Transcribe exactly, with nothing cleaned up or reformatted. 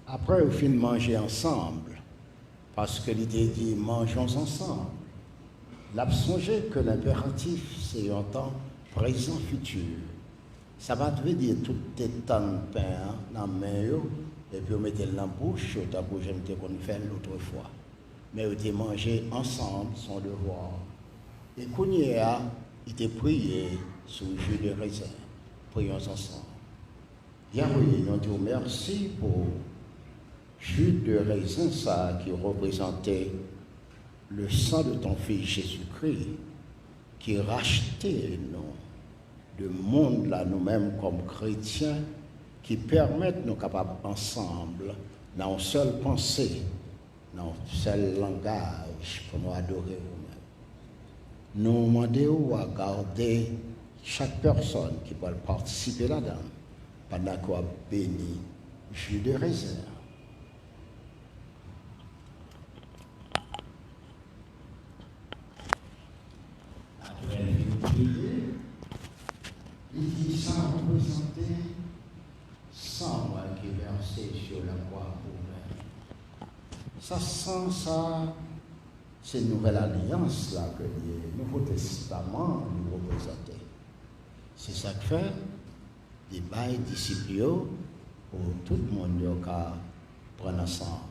Apre yo fin manje ansanm, paske li te di, "Mangeons ensemble," l ap sonje ke lenperatif se yon tan prezan fiti. Sa pa t vle di tout te tann pen an nan men yo, epi yo mete l nan bouch yo, tankou jan yo te konn fè l otrefwa. Men yo te manje ansanm, se yon devwa. E kounye a, li te priye sou ji de rezen. Priyons ensemble. Yahweh, nou di w mèsi pou ji de rezen sa a ki reprezante le sang de ton Fils Jésus-Christ, ki rachte nou de mond la, nou menm kòm kretyen, ki pèmèt nou kapab ansanm nan yon sèl panse, nan yon sèl langaj pou nou adore ou menm. Nou mande w a gade chak pèsòn ki pral patisipe ladan l, pandan ke w ap beni ji de rezen an. Apre l fin priye, li di, "Sa reprezante san mwen ki vèse sou lakwa pou ou menm." Sa, san sa, se nouvèl alyans la ke li ye, nouvo testaman li reprezante. Se sa k fè li bay disip yo pou tout moun yo ka pran ansanm.